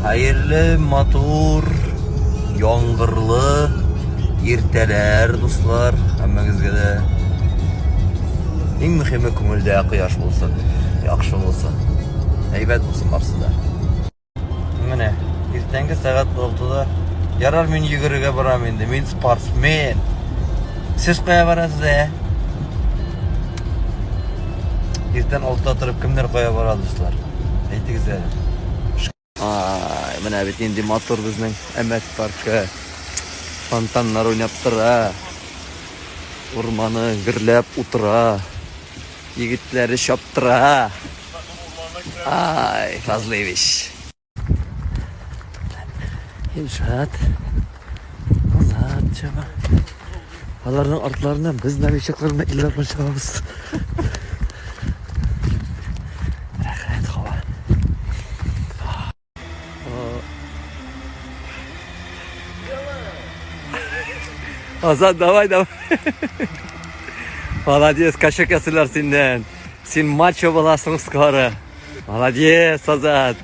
Хәерле, матур, яңгырлы иртәләр, дуслар, һәммәгезгә дә. Иң мөһиме күңелдә кояш булсын, яхшы булсын. Әйбәт булсын барсы да. Менә иртәнге сәгать 6-да. Ярар, мин йөгерергә барам инде. Мин спортсмен. Сез кая барасыз, ә? Иртән 6-да торып кемнәр кая бара, дуслар? Әйтегез әле. Ай, менә бит нинди матур безнең Әмәт паркы. Фонтаннар уйнап тора. Урманы гөрләп утыра. Егетләре чаптыра. Ай, Фазлыевич. Илшат. Азат чаба. Аларның артларыннан без новичоклар белән Илдар белән чабабыз. Рәхәт һава. Азат, давай, давай. Молодец, качок ясыйлар синнән. Син мачо буласың скоро. Молодец, Азат.